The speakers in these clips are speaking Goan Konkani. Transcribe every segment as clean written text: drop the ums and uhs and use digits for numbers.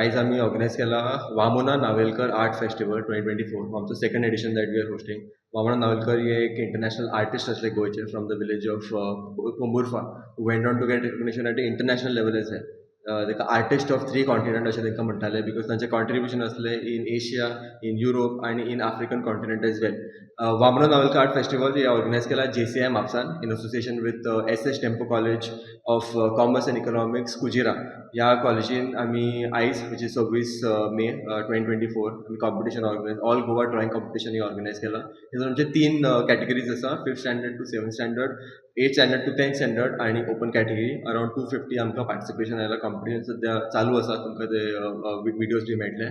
आयज आमी ऑर्गनायज केला वामोना नावेलकर आर्ट फेस्टिवल 2024. आमचो second edition that we are hosting. Vamana Navelkar हे एक इंटरनॅशनल आर्टिस्ट आसले गोंयचे, from the village of Pomburpa, went on to get recognition at international level as well. ताका आर्टिस्ट ऑफ थ्री कॉन्टिनंट अशें तांकां म्हणटाले, because तांचें कॉन्ट्रिब्युशन आसलें इन एशिया, इन युरोप आनी in African continent as well. Vamana Navelkar art festival हे ऑर्गनायज केला JCI म्हापसान in association with S. Dempo College of Commerce and Economics, Kujira. ह्या कॉलेजीन आमी आयज, which is 26 May 2024, आमी competition organize, all Goa drawing competition ही ऑर्गनायज केला. तितून आमचे तीन कॅटेगरीज आसा: fifth standard to seventh standard, eighth standard to 10th standard आनी open category. Around 250 आमकां पार्टिसिपेशन आयलां. कॉम्पिटिशन सद्या चालू आसा, तुमकां ते विडियोज बी मेळटले.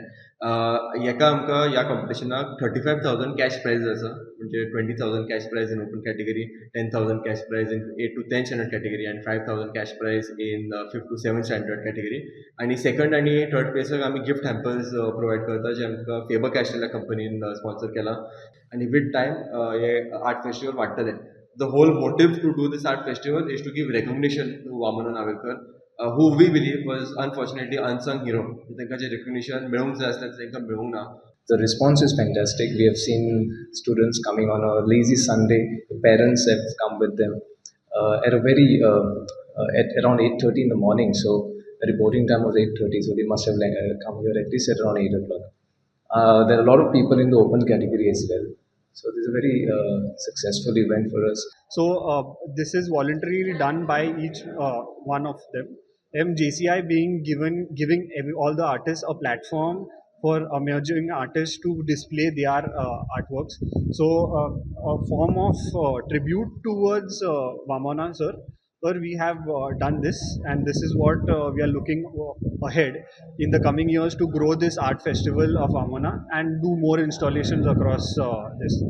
हेका आमकां ह्या कॉम्पिटिशनाक 35,000 cash prize आसा, म्हणजे 20,000 cash prize in open category, 10,000 cash prize in eighth to 10th standard category आनी 5,000 cash prize in fifth to seventh standard category. आनी सेकंड आनी थर्ड प्लेसाक आमी गिफ्ट हॅम्पर्स प्रोवायड करता, जे आमकां फेबर कॅस्टल ह्या कंपनीन स्पॉन्सर केला. आनी विथ टायम हे आर्ट फेस्टिवल वाडटलें. The whole motive to do this art festival is to give recognition to Vamana Navelkar, who we believe was unfortunately unsung hero. तांकां जें recognition मेळूंक जाय आसलें, तें तांकां मेळूंक ना. The response is fantastic. We have seen students coming on a lazy Sunday. The parents have come with them at a very at around 8:30 in the morning. So the reporting time was 8:30. So they must have like, come here at least at around 8 o'clock. There are a lot of people in the open category as well. So this is a very successful event for us. So this is voluntarily done by each one of them. MJCI being given giving all the artists a platform for emerging artists to display their artworks. So a form of tribute towards Vamana sir, where we have done this, and this is what we are looking ahead in the coming years to grow this art festival of Vamana and do more installations across this.